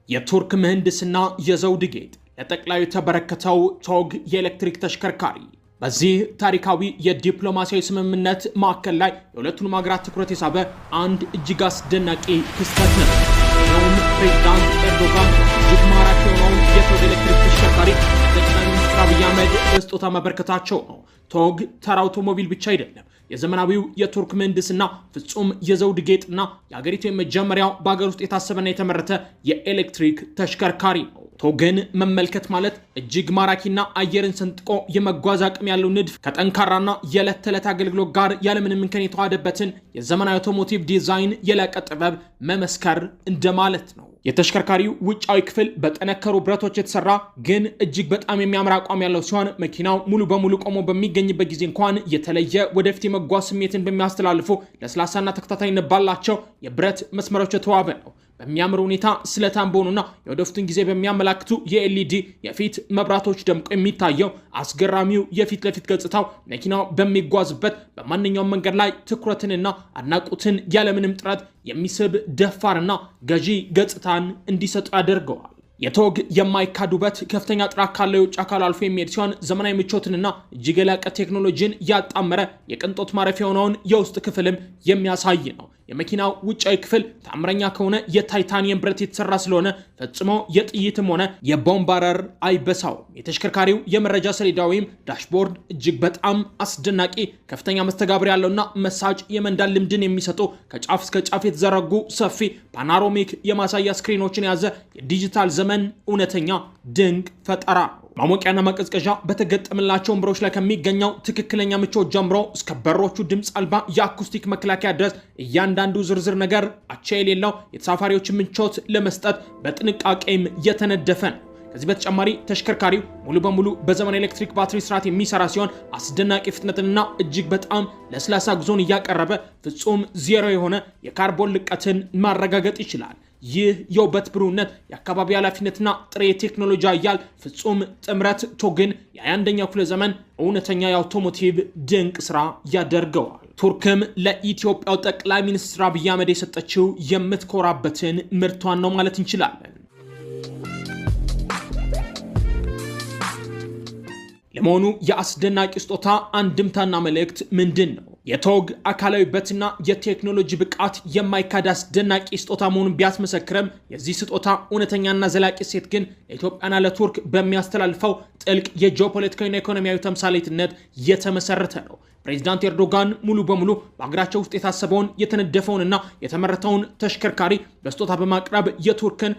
የቱርክ ምህንድስና የዘውድ ጌጥ ለጠቅላዩ የተበረከተው ቶግ የኤሌክትሪክ ተሽከርካሪ። በዚህ ታሪካዊ የዲፕሎማሲያዊ ስምምነት ማዕከል ላይ የሁለቱንም ሀገራት ትኩረት የሳበ አንድ እጅግ አስደናቂ ክስተት ነው። ይኸውም ፕሬዚዳንት ኤርዶጋን እጅግ ማራኪ የሆነውን የቶግ ኤሌክትሪክ ተሽከርካሪ ለጠቅላይ ሚኒስትር አብይ አህመድ በስጦታ ማበርከታቸው ነው። ቶግ ተራ አውቶሞቢል ብቻ አይደለም። የዘመናዊው የቱርክ ምህንድስና ፍጹም የዘውድ ጌጥና የሀገሪቱ የመጀመሪያው በሀገር ውስጥ የታሰበና የተመረተ የኤሌክትሪክ ተሽከርካሪ ነው። ቶግን መመልከት ማለት እጅግ ማራኪና አየርን ሰንጥቆ የመጓዝ አቅም ያለው ንድፍ ከጠንካራና የዕለት ተዕለት አገልግሎት ጋር ያለምንም እንከን የተዋሃደበትን የዘመናዊ አውቶሞቲቭ ዲዛይን የላቀ ጥበብ መመስከር እንደማለት ነው። የተሽከርካሪው ውጫዊ ክፍል በጠነከሩ ብረቶች የተሰራ ግን እጅግ በጣም የሚያምር አቋም ያለው ሲሆን፣ መኪናው ሙሉ በሙሉ ቆሞ በሚገኝበት ጊዜ እንኳን የተለየ ወደፊት የመጓዝ ስሜትን በሚያስተላልፉ ለስላሳና ተከታታይነት ባላቸው የብረት መስመሮች የተዋበ ነው። በሚያምር ሁኔታ ስለታም በሆኑና የወደፊቱን ጊዜ በሚያመላክቱ የ LED የፊት መብራቶች ደምቆ የሚታየው አስገራሚው የፊት ለፊት ገጽታው መኪናው በሚጓዝበት በማንኛውም መንገድ ላይ ትኩረትንና አድናቆትን ያለምንም ጥረት የሚስብ ደፋርና ገዢ ገጽታን እንዲሰጡ ያደርገዋል። የቶግ የማይካድ ውበት ከፍተኛ ጥራት ካለው የውጭ አካል አልፎ የሚሄድ ሲሆን፣ ዘመናዊ ምቾትንና እጅግ የላቀ ቴክኖሎጂን ያጣመረ የቅንጦት ማረፊያ የሆነውን የውስጥ ክፍልም የሚያሳይ ነው። የመኪናው ውጫዊ ክፍል ታምረኛ ከሆነ የታይታኒየም ብረት የተሰራ ስለሆነ ፈጽሞ የጥይትም ሆነ የቦምብ አረር አይበሳውም። የተሽከርካሪው የመረጃ ሰሌዳ ወይም dashboard እጅግ በጣም አስደናቂ፣ ከፍተኛ መስተጋብር ያለውና መሳጭ የመንዳት ልምድን የሚሰጡ፣ ከጫፍ እስከ ጫፍ የተዘረጉ ሰፊ panoramic የማሳያ screen ኦችን የያዘ የዲጂታል ዘመን እውነተኛ ድንቅ ፈጠራ ነው። ማሞቂያና ማቀዝቀዣ በተገጠመላቸው ወንበሮች ላይ ከሚገኘው ትክክለኛ ምቾት ጀምሮ እስከ በሮቹ ድምፅ አልባ የአኩስቲክ መከላከያ ድረስ እያንዳንዱ ዝርዝር ነገር አቻ የሌለው የተሳፋሪዎችን ምቾት ለመስጠት በጥንቃቄም የተነደፈ ነው። ከዚህ በተጨማሪ ተሽከርካሪው ሙሉ በሙሉ በዘመናዊ ኤሌክትሪክ ባትሪ ስርዓት የሚሰራ ሲሆን፣ አስደናቂ ፍጥነትንና እጅግ በጣም ለስላሳ ጉዞን እያቀረበ ፍጹም ዜሮ የሆነ የካርቦን ልቀትን ማረጋገጥ ይችላል። ይህ የውበት ብሩህነት፣ የአካባቢ ኃላፊነትና ጥሬ የቴክኖሎጂ አያል ፍጹም ጥምረት ቶግን የ21ኛው ክፍለ ዘመን እውነተኛ የአውቶሞቲቭ ድንቅ ስራ ያደርገዋል። ቱርክም ለኢትዮጵያው ጠቅላይ ሚኒስትር አብይ አህመድ የሰጠችው የምትኮራበትን ምርቷን ነው ማለት እንችላለን። ለመሆኑ የአስደናቂ ስጦታ አንድምታና መልእክት ምንድን ነው? የቶግ አካላዊ ውበትና የቴክኖሎጂ ብቃት የማይካድ አስደናቂ ስጦታ መሆኑን ቢያስመሰክርም፣ የዚህ ስጦታ እውነተኛና ዘላቂ እሴት ግን ለኢትዮጵያና ለቱርክ በሚያስተላልፈው ጥልቅ የጂኦፖለቲካዊና ኢኮኖሚያዊ ተምሳሌትነት የተመሰረተ ነው። ፕሬዚዳንት ኤርዶጋን ሙሉ በሙሉ በሀገራቸው ውስጥ የታሰበውን፣ የተነደፈውንና የተመረተውን ተሽከርካሪ በስጦታ በማቅረብ የቱርክን